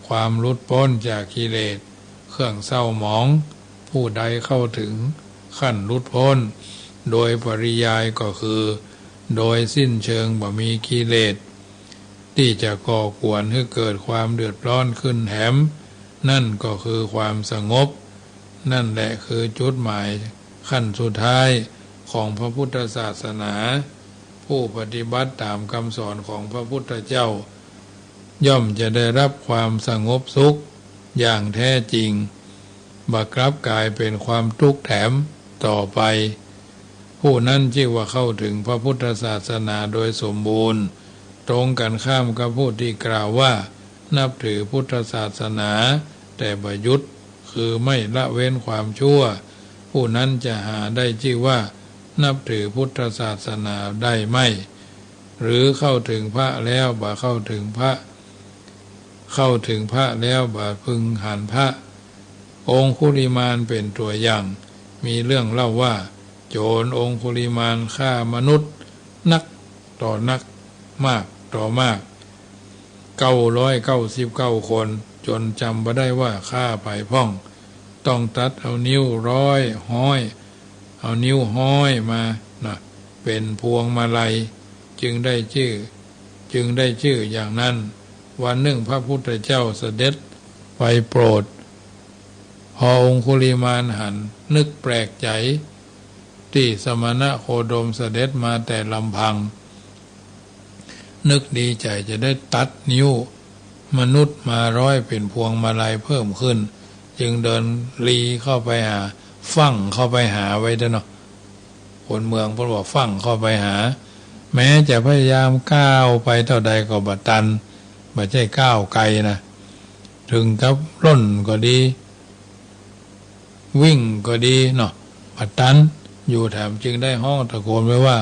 ความหลุดป๊นจากกิเลส เครื่องเศร้าหมอง ผู้ใดเข้าถึงขั้นหลุดป๊น โดยปริยายก็คือ โดยสิ้นเชิงบ่มีกิเลส ตี้จะก่อกวนหื้อเกิดความเดือดร้อนขึ้นแถม นั่นก็คือความสงบ นั่นแหละคือจุดหมายขั้นสุดท้ายของพระพุทธศาสนา ผู้ปฏิบัติต๋ามคำสอนของพระพุทธเจ้า ย่อมจะได้รับความสงบสุขอย่างแท้จริง บ่กลับกลายเป๋นความทุกข์แถมต่อไป ผู้นั้นชื่อว่าเข้าถึงพระพุทธศาสนาโดยสมบูรณ์ ตรงกันข้ามกับผู้ที่กล่าวว่านับถือพุทธศาสนา แต่บ่หยุด คือไม่ละเว้นความชั่ว ผู้นั้นจะหาได้ชื่อว่านับถือพุทธศาสนาได้ไม่ หรือเข้าถึงพระแล้วบ่เข้าถึงพระ เข้าถึงพระแล้วบ่พึงหันพระ องคุลิมานเป๋นตั๋วอย่าง มีเรื่องเล่าว่า โจรองคุลิมานฆ่ามนุษย์นักต่อนัก มากต่อมาก เก้าร้อยเก้าสิบเก้าคน จ๋นจ๋ำบ่ได้ว่าฆ่าใผพ่อง ต้องตัดเอานิ้วร้อย ห้อย เอานิ้วห้อยมานะ เป๋นพวงมาลัย จึงได้จื้อ จึงได้จื้ออย่างนั้น วันนึ่งพระพุทธเจ้าเสด็จไปโปรด พอองคุลิมานหัน นึกแปลกใจ๋ ตี้สมณะโคดมเสด็จมาแต่ลำพัง นึกดีใจ๋จะได้ตัดนิ้วมนุษย์มาร้อยเป๋นพวงมาลัยเพิ่มขึ้น จึงเดินลีเข้าไปหา ฟั่งเข้าไปหาไว้เต๊อะเนาะ คนเมืองเปิ้นว่าฟั่งเข้าไปหา แม้จะพยายามก้าวไปเต้าใดก็บ่ตัน บ่ใจ้ก้าวไกลนะ เถิงกับล่นก็ดี วิ่งก็ดีเนาะ บ่ตัน อยู่แถมจึงได้ฮ้องตะโกนไปว่า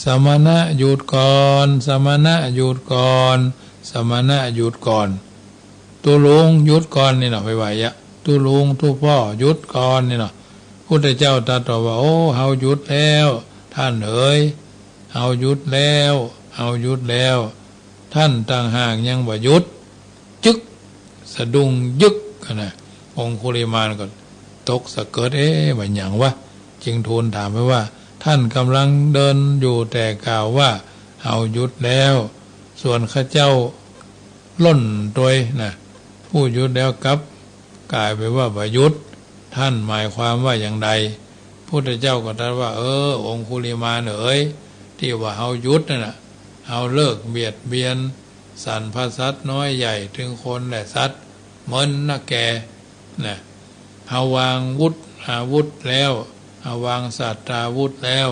สมณะหยุดก่อน สมณะหยุดก่อน สมณะหยุดก่อน ตุ๊ลุงหยุดก่อนนี่เนาะ ไปว่าอะ ตุ๊ลุงตุ๊ป้อหยุดก่อนนี่เนาะ พุทธเจ้าตรัสตอบว่า โอ้ เฮาหยุดแล้ว ท่านเอ๋ย เฮาหยุดแล้ว เฮาหยุดแล้ว ท่านต่างหากยังบ่หยุด จึ๊ก สะดุ้งยึกหั้นนะ องคุลิมานก็ตกสะเกิด เอ๊ะ บ่าหยังวะ จึงทูลถามไปว่า ท่านกำลังเดินอยู่แต่กล่าวว่า เฮาหยุดแล้ว ส่วนข้าเจ้าล่นตวยนะ ผู้หยุดแล้วกลับกลายไปว่าบ่หยุด ท่านหมายความว่าอย่างใด พุทธเจ้าก็ตรัสว่า เออ องคุลิมานเอ๋ย ตี้ว่าเฮาหยุดนั่นน่ะ เฮาเลิกเบียดเบียนสรรพสัตว์น้อยใหญ่ ตึงคนและสัตว์ เมินนักแก นะ เฮาวางวุธ อาวุธแล้ว เฮาวางสัตตาวุธแล้ว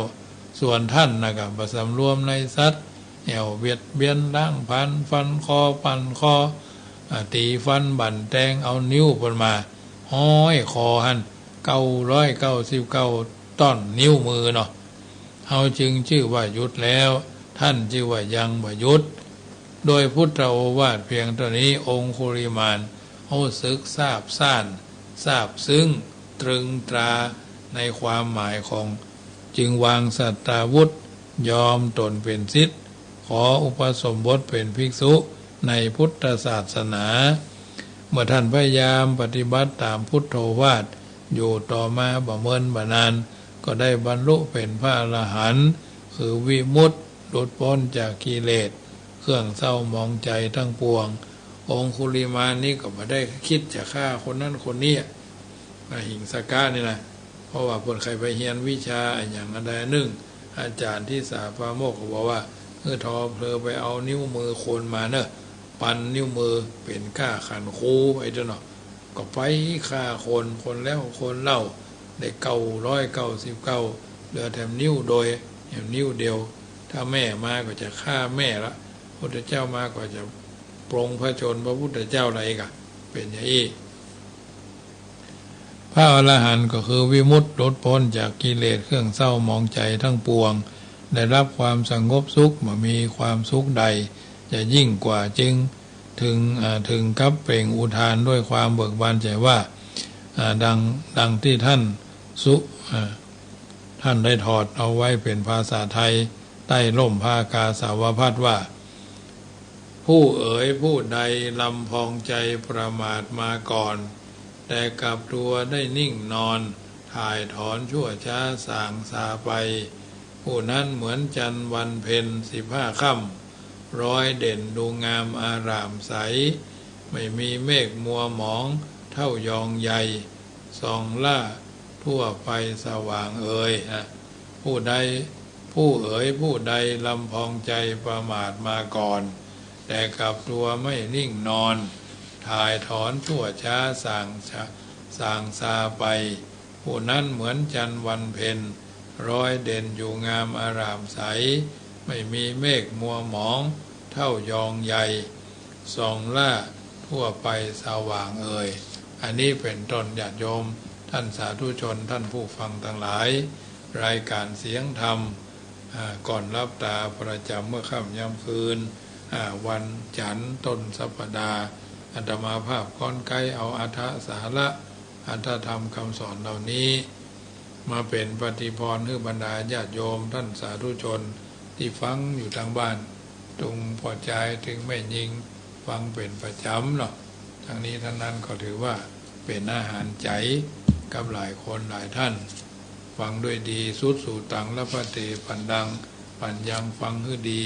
ส่วนท่านน่ะก็บ่สำรวมในสัตว์ แอ่วเบียดเบียน ล้างผลาญ ฟันคอ ปั่นคอ อ่า ตี๋ฟันบั่นแตง เอานิ้วเปิ้นมาห้อยคอหั้น เก้าร้อยเก้าสิบเก้าต้อนนิ้วมือเนาะ เฮาจึงจื้อว่าหยุดแล้ว ท่านจื้อว่ายังบ่หยุด โดยพุทธโอวาทเพียงเต้านี้ องคุลิมานฮู้สึกซาบซ่าน ซาบซึ้ง ตรึงตราในความหมายของ จึงวางสัตตาวุธ ยอมตนเป๋นศิษย์ ขออุปสมบทเป๋นภิกษุในพุทธศาสนา เมื่อท่านพยายามปฏิบัติต๋ามพุทโธวาทอยู่ต่อมาบ่เมินบ่นาน ก็ได้บรรลุเป๋นพระอรหันต์ คือวิมุตติ หลุดป๊นจากกิเลส เครื่องเศร้าหมองใจ๋ทั้งปวง องคุลิมานนี้ก็บ่ได้กึ๊ดจะฆ่าคนนั้นคนนี้ อหิงสกะนี่นะ เพราะว่าเปิ้นใค่ไปเฮียนวิชาอะหยังอันใดอันนึ่ง อาจ๋ารย์ทิสาปราโมกข์ก็บอกว่า หื้อทอเพลินไปเอานิ้วมือคนมาเน่อ ปันนิ้วมือเป๋นก้าขันคูไว้เต๊อะเนาะ ก็ไปฆ่าคน คนแล้วคนเล่า ได้เก้าร้อยเก้าสิบเก้า เหลือแถมนิ้วโดย แถมนิ้วเดียว ถ้าแม่มาก็จะฆ่าแม่ละ พุทธเจ้ามาก็จะปลงพระชนม์พระพุทธเจ้าละอีกอะ เป๋นอย่างอี้ พระอรหันต์ก็คือวิมุตติหลุดป๊นจากกิเลสเครื่องเศร้าหมองใจ๋ทั้งปวง ได้รับความสงบสุข บ่มีความสุขใดจะยิ่งกว่า จึงถึง อ่า ถึงกับเปล่งอุทานด้วยความเบิกบานใจ๋ว่า อ่า ดัง ดังตี้ท่านสุ อ่า ท่านได้ถอดเอาไว้เป๋นภาษาไทย ใต้ฮ่มผ้ากาสาวพัสตร์ว่า ผู้เอ๋ยผู้ใดลำพองใจ๋ประมาทมาก่อน แต่กลับตัวได้นิ่งนอน ถ่ายถอนชั่วช้าส่างซาไป ผู้นั้นเหมือนจันทร์วันเพ็ญสิบห้าค่ำ รอยเด่นดูงามอารามใส ไม่มีเมฆมัวหมองเท่ายองใย ส่องล่าทั่วไปสว่างเอย นะ ผู้ใด ผู้เอ๋ยผู้ใดลำพองใจ๋ประมาทมาก่อน แต่กลับตัวไม่นิ่งนอน ถ่ายถอนชั่วช้าส่างซา ส่างซาไป ผู้นั้นเหมือนจันทร์วันเพ็ญ รอยเด่นอยู่งามอารามใส ไม่มีเมฆมัวหมองเท่ายองใย ส่องล่าทั่วไปสว่างเอย อันนี้เป๋นต้น ญาติโยม ท่านสาธุชน ท่านผู้ฟังตังหลาย รายการเสียงธรรม อ่า ก่อนหลับต๋าประจ๋ำเมื่อค่ำยามคืน อ่า วันจันทร์ต้นสัปดาห์ อาตมาภาพก็ใก้เอาอรรถสาระ อรรถธรรมกำสอนเหล่านี้ มาเป๋นปฏิภาณหื้อบรรดาญาติโยม ท่านสาธุชนตี้ฟังอยู่ตางบ้าน ตุงป้อจายเถิงแม่ญิง ฟังเป๋นประจ๋ำเนาะ ตังนี้ตังนั้นก็ถือว่าเป๋นอาหารใจ๋กับหลายคนหลายท่าน ฟังด้วยดี สุดสูตัง ลภะเต ปัณฑัง ปัญญัง ฟังหื้อดี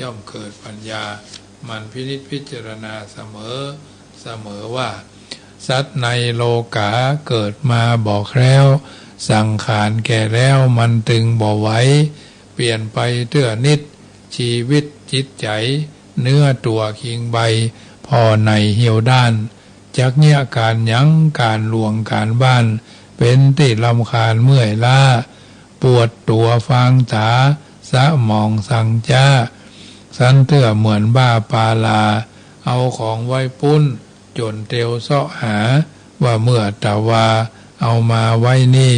ย่อมเกิดปัญญา หมั่นพินิจพิจารณาเสมอ เสมอว่า สัตว์ในโลก๋าเกิดมาบ่แคล้ว สังขารแก่แล้วมันตึงบ่ไหว เปลี่ยนไปเตื้อนิด จีวิตจิตใจ๋ เนื้อตั๋วคิงใบ ผ่อในเหี่ยวด้าน จักเยียะก๋านหยัง ก๋านหลวงก๋านบ้าน เป๋นตี้รำคาญเมื่อยล้า ปวดตั๋วฟางต๋า สมองสังจ๊า สันเตื้อเหมือนบ้าปาลา เอาของไว้ปุ้น จ๋นเตียวเซาะหา ว่าเมื่อตะวา เอามาไว้นี่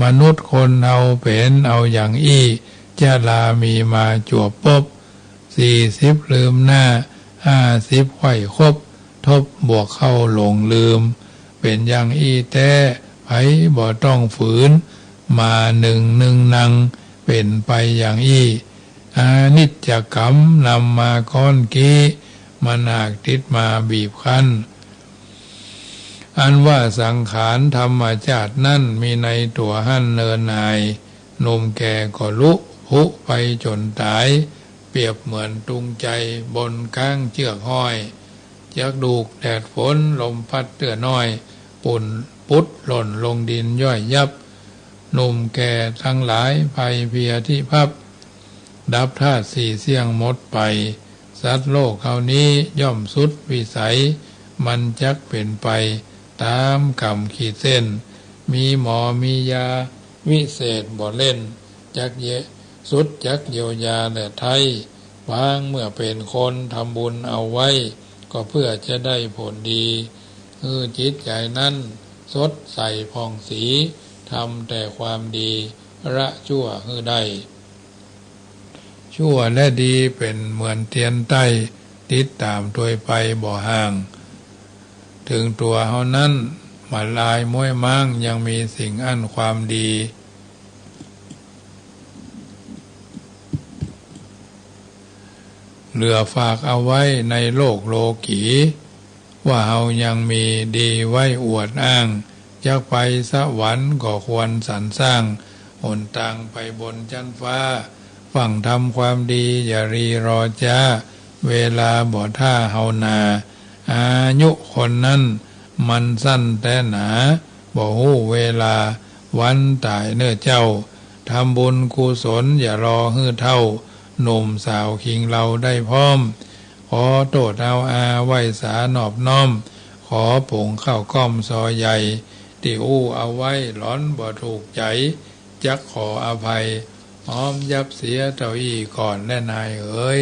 มนุษย์คนเฮาเป๋นเอาอย่างอี้ จะลามีมาจวบปบ สี่สิบลืมหน้า ห้าสิบไขว่คบ ทบบวกเข้าหลงลืม เป๋นอย่างอี้แต๊ ใผบ่ต้องฝืน มานึ่งนึ่งนัง เป๋นไปอย่างอี้ อนิจจกรรมนำมาก้อนกี้ มันหากติดมาบีบคั้น อันว่าสังขารธรรมจาตินั้น มีในตั๋วหั้นเนินนาย หนุ่มแก่ก็ลุผุไปจ๋นต๋าย เปรียบเหมือนตุงไจบนก๊างเจื้อกห้อย จักถูกแดดฝนลมพัดเตื้อน้อย ปุนปุดหล่นลงดินย่อยยับ หนุ่มแก่ตังหลายไพเพลียตี้พับ ดับธาตุสี่เสี้ยงหมดไป สัตว์โลกเฮานี้ย่อมสุดวิสัย มันจักเป๋นไปต๋ามกรรมขีดเส้น มีหมอมียาวิเศษบ่เล่น จักเย สุดจักเยียวยาและไท้ ปางเมื่อเป๋นคนทำบุญเอาไว้ ก็เพื่อจะได้ผลดี หื้อจิตใจ๋นั้นสดใสผ่องสี ทำแต่ความดีละชั่วหื้อได้ ชั่วและดีเป๋นเหมือนเตียนใต้ ติดต๋ามตวยไปบ่ห่าง เถิงตั๋วเฮานั้น บ่ลายม้วยม้าง ยังมีสิ่งอั้นความดี เหลือฝากเอาไว้ในโลกโลกี ว่าเฮายังมีดีไว้อวดอ้าง จักไปสวรรค์ก็ควรสรรสร้าง หนตางไปบนจั๊นฟ้า ฟั่งทำความดีอย่ารีรอจ๊า เวลาบ่ถ้าเฮานา อายุคนนั้นมันสั้นแต๊หนา บ่ฮู้เวลาวันต๋ายเน่อเจ้า ทำบุญกุศลอย่ารอหื้อเฒ่า หนุ่มสาวคิงเลาได้พร้อม ขอโต้ษเฮาอาไหว้สานอบน้อม ขอปงข้าวก้อมซอใหญ่ ตี้อู้เอาไว้หลอนบ่ถูกใจ๋ จักขออภัย ฮ้อมยับเสียเต้าอี้ก่อนแลนายเอ๋ย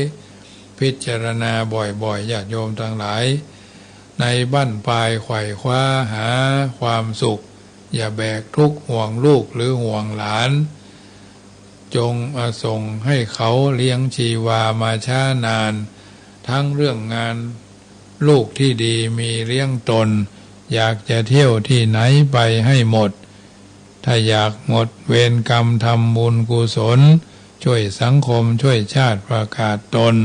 พิจารณาบ่อยๆ ญาติโยมตังหลาย ในบั้นปลายไขว่คว้าหาความสุข อย่าแบกทุกข์ห่วงลูกหรือห่วงหลาน จง เอ่อ ส่งให้เขาเลี้ยงชีวามาช้านาน ทั้งเรื่องงานลูกที่ดีมีเลี้ยงตน อยากจะเที่ยวที่ไหนไปให้หมด ถ้าอยากหมดเวรกรรมทำบุญกุศล ช่วยสังคมช่วยชาติประกาศตน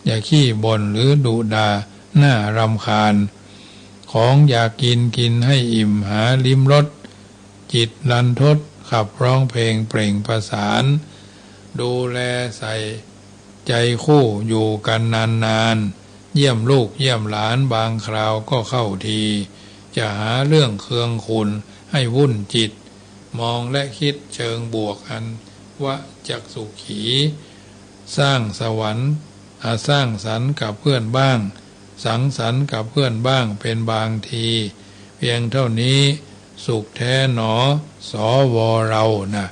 อย่าขี้บ่นหรือดุด่าน่ารำคาญ ของอยากกินกินให้อิ่มหาลิ้มรส จิตรันทดขับร้องเพลงเปล่งประสาน ดูแลใส่ใจคู่อยู่กันนานๆ เยี่ยมลูกเยี่ยมหลานบางคราวก็เข้าที จะหาเรื่องเคืองขุ่นให้วุ่นจิต มองและคิดเชิงบวกอันว่าจักสุขี สร้างสวรรค์ อ่า สร้างสรรค์กับเพื่อนบ้าง สังสรรค์กับเพื่อนบ้างเป็นบางที เพียงเท่านี้สุขแท้หนอ สว เรานะ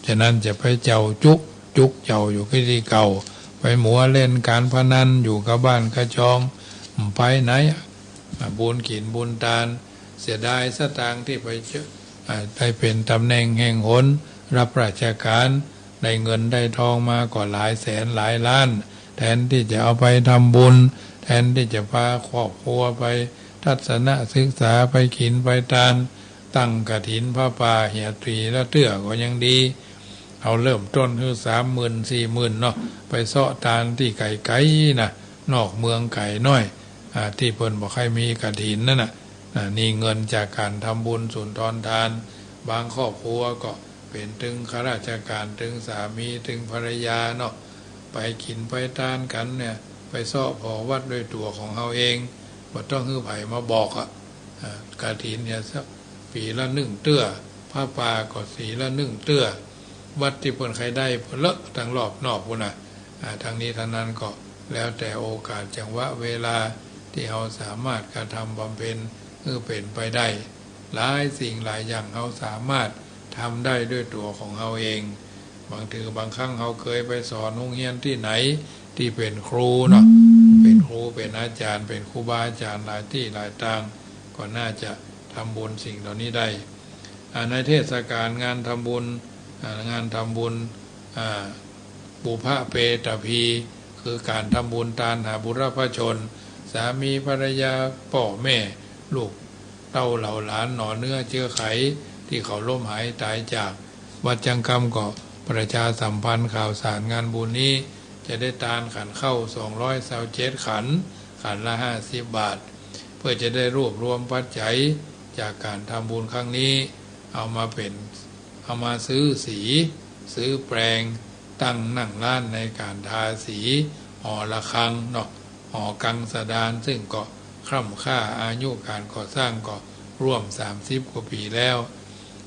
ฉะนั้นจะไปเจ้าจุก จุกเจ้าอยู่กับตี้เก่า ไปมัวเล่นการพนันอยู่กับบ้านกับจอง ไปไหน อ่ะ บุญกิ๋นบุญตาน เสียดายสตางค์ตี้ไปเจอ อ่า ได้เป๋นต๋ำแหน่งแห่งหน รับราชก๋าน ได้เงินได้ทองมาก็หลายแสนหลายล้าน แทนตี้จะเอาไปทำบุญ แทนตี้จะพาครอบครัวไปทัศนศึกษา ไปกิ๋นไปตาน ตั้งกฐินผ้าป่าเหียตี้ละเตื้อก็ยังดี เอาเริ่มต้นหื้อสามหมื่นสี่หมื่นเนาะ ไปเซาะตานตี้ไก๋ๆ นะ นอกเมืองไก๋น้อย อ่า ตี้เปิ้นบ่ใค่มีกฐินนั่นน่ะ อ่า นี่เงินจากก๋านทำบุญสุนทรทาน บางครอบครัวก็เป๋นตึงข้าราชก๋าน ตึงสามี ตึงภรรยาเนาะ ไปกิ๋นไปตานกั๋นเนี่ย ไปเซาะผ่อวัดด้วยตั๋วของเฮาเอง บ่ต้องหื้อใผมาบอกอะ อ่า กฐินเนี่ยสักปี๋ละนึ่งเตื้อ ผ้าป่าก็ปี๋ละนึ่งเตื้อ วัดตี้เปิ้นใค่ได้เปิ้นเลอะตังรอบนอกปู้นน่ะ อ่า ตังนี้ตังนั้นก็แล้วแต่โอกาสจังหวะเวลาตี้เฮาสามารถกระทำบำเพ็ญหื้อเป๋นไปได้ หลายสิ่งหลายอย่างเฮาสามารถทำได้ด้วยตั๋วของเฮาเอง บางทีบางครั้งเฮาเกยไปสอนโฮงเฮียนตี้ไหน ตี้เป๋นครูเนาะ เป๋นครู เป๋นอาจ๋ารย์ เป๋นครูบาอาจ๋ารย์หลายตี้หลายตาง ก็น่าจะทำบุญสิ่งเหล่านี้ได้ อ่า ในเทศกาลงานทำบุญ อ่า งานทำบุญ อ่า ปุพพะเปตพี คือก๋านทำบุญตานหาบุรพชน สามีภรรยา ป้อแม่ ลูกเต้าเหล่าหลาน หนอเนื้อเจื้อใค ตี้เขาล้มหายต๋ายจาก วัดจังกำก็ประชาสัมพันธ์ข่าวสารงานบุญนี้ จะได้ตานขันข้าวสองร้อยซาวเจ็ดขัน ขันละห้าสิบบาท เพื่อจะได้รวบรวมปัจจัยจากก๋านทำบุญครั้งนี้ เอามาเป๋น เอามาซื้อสี ซื้อแปรง ตั้งนั่งร้านในก๋านทาสีหอระฆังเนาะ หอกังสดาล ซึ่งก็คร่ำคร่า อายุก๋านก่อสร้างก็ร่วมสามสิบกว่าปี๋แล้ว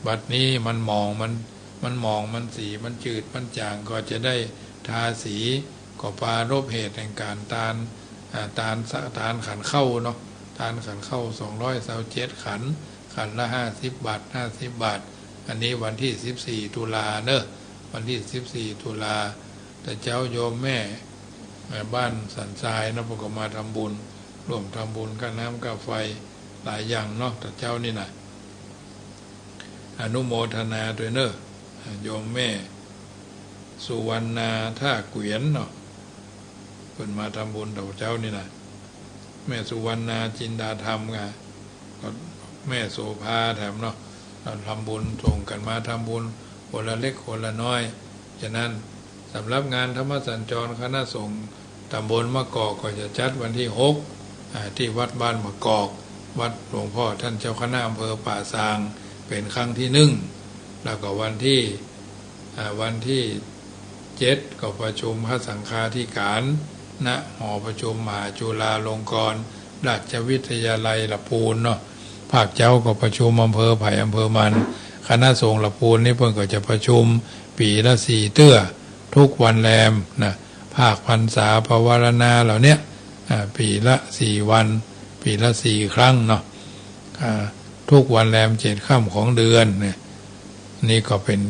บัดนี้มันหมอง มัน มันหมอง มันสีมันจืดมันจ๋าง ก็จะได้ทาสี ก็ปรารภเหตุแห่งก๋านตาน อ่า ตานสะ ตานขันข้าวเนาะ ตานขันข้าวสองร้อยซาวเจ็ดขัน ขันละห้าสิบบาท ห้าสิบบาท อันนี้วันตี้สิบสี่ตุลาเนาะ วันตี้สิบสี่ตุลา ตะเจ๊าโยมแม่ เอ่อ บ้านสันทรายเนาะ เปิ้นก็มาทำบุญ ร่วมทำบุญค่าน้ำค่าไฟหลายอย่างเนาะ ตะเจ๊านี่นะ อนุโมทนาตวยเนาะ โยมแม่สุวรรณา ท่าเกวียนเนาะ เปิ้นมาทำบุญตะเจ๊านี่นะ แม่สุวรรณา จินดาธรรม ก็ ก็แม่โสภาแถมเนาะ เฮาทำบุญส่งกั๋นมาทำบุญคนละเล็กคนละน้อย ฉะนั้นสำหรับงานธรรมสัญจรคณะสงฆ์ตำบลมะกอกก็จะจัดวันตี้หก อ่า ตี้วัดบ้านมะกอก วัดหลวงพ่อต้านเจ้าคณะอำเภอป่าซาง เป๋นครั้งตี้นึ่ง แล้วก็วันตี้ อ่า วันตี้เจ็ดก็ประชุมพระสังฆาธิการ ณ หอประชุมมหาจุฬาลงกรณราชวิทยาลัยละปูนเนาะ ภาคเจ๊าก็ประชุมอำเภอใผอำเภอมัน คณะสงฆ์ละปูนนี่เปิ้นก็จะประชุมปี๋ละสี่เตื้อ ทุกวันแรมนะ ภาคพรรษาปวารณาเหล่าเนี้ย อ่า ปี๋ละสี่วัน ปี๋ละสี่ครั้งเนาะ อ่า ทุกวันแรมเจ็ดค่ำของเดือนเนี่ย นี่ก็เป๋น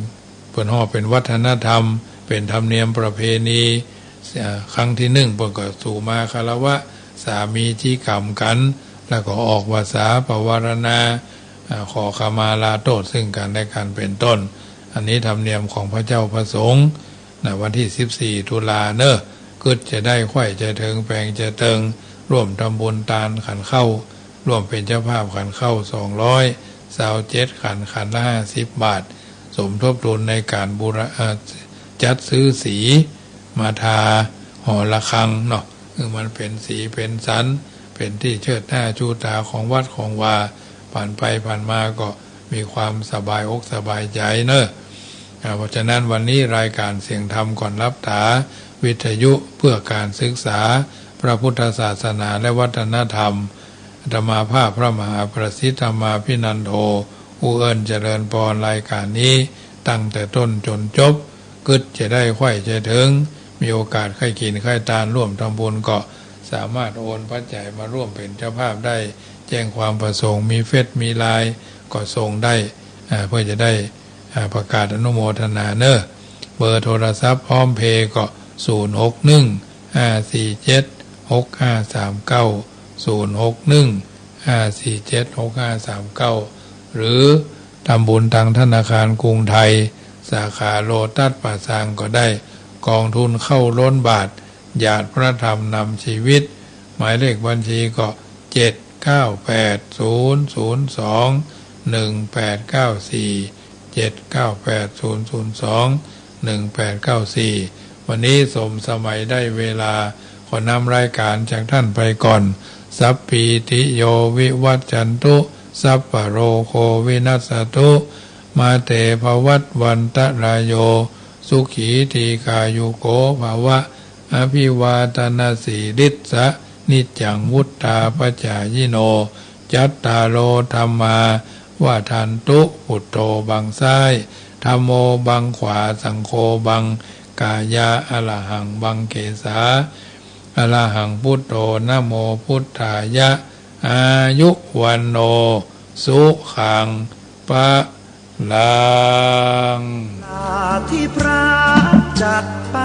เปิ้นฮ้องเป๋นวัฒนธรรม เป๋นธรรมเนียมประเพณี อ่า ครั้งตี้นึ่งเปิ้นก็สู่มาคารวะสามีจิกรรมกั๋น แล้วก็ออกวาสาปวารณา อ่า ขอขมาลาโต้ษซึ่งกั๋นและกั๋นเป๋นต้น อันนี้ธรรมเนียมของพระเจ้าพระสงฆ์ นะ วันตี้สิบสี่ตุลาเนาะ กึ๊ดจะได้ใค่จะเถิงแปงจะเติง ร่วมทำบุญตานขันข้าว ร่วมเป๋นเจ้าภาพขันข้าวสองร้อยซาวเจ็ดขัน ขันละห้าสิบบาท สมทบทุนในก๋านบูร- เอ่อ จัดซื้อสีมาทาหอระฆังเนาะ หื้อมันเป๋นสีเป๋นสัน เป๋นตี้เจิดหน้าชูต๋าของวัดของวา ผ่านไปผ่านมาก็มีความสบายอกสบายใจ๋เนาะ อ่า เพราะฉะนั้นวันนี้รายการเสียงธรรมก่อนหลับต๋า วิทยุเพื่อการศึกษาพระพุทธศาสนาและวัฒนธรรม อาตมาภาพพระมหาประสิทธิ์ธรรมาภินันโท อู้เอิ้นเจริญปอนรายการนี้ตั้งแต่ต้นจ๋นจบ กึ๊ดจะได้ใค่จะเถิง มีโอกาสใค่กิ๋นใค่ตานร่วมทำบุญก็สามารถโอนปัจจัยมาร่วมเป๋นเจ้าภาพได้ แจ้งความประสงค์ มีเฟซมีไลน์ก็ส่งได้ อ่า เพื่อจะได้ อ่า ประกาศอนุโมทนาเนาะ เบอร์โทรศัพท์พร้อมเพย์ก็ ศูนย์หกหนึ่งห้าสี่เจ็ดหกห้าสามเก้า ศูนย์หกหนึ่งห้าสี่เจ็ดหกห้าสามเก้า หรือทำบุญตางธนาคารกรุงไทย สาขาโลตัสป่าซางก็ได้ ก๋องทุนข้าวล้นบาตร หยาดพระธรรมนำชีวิต หมายเลขบัญชีก็ เจ็ดเก้าแปดศูนย์ศูนย์สอง หนึ่งแปดเก้าสี่ เจ็ดเก้าแปดศูนย์ศูนย์สอง หนึ่งแปดเก้าสี่ วันนี้สมสมัยได้เวลา ขอนำรายการจากต้านไปก่อน สัพพีติโยวิวัชชันตุ สัพพะโรโควินัสสะตุ มาเตภวัตวันตะรายโย สุขีทีฆายุโกภวะ อภิวาทนสีลิสสะ นิจจังวุฑฒาปจายิโน จัตตาโรธัมมาวัฑฒันตุ พุทโธบังซ้าย ธัมโมบังขวา สังโฆบังกายา อะระหังบังเขสา อะระหังพุทโธ นะโมพุฑฒายะ อายุ วัณโณ สุขัง พะ ลัง ที่พระจัดไป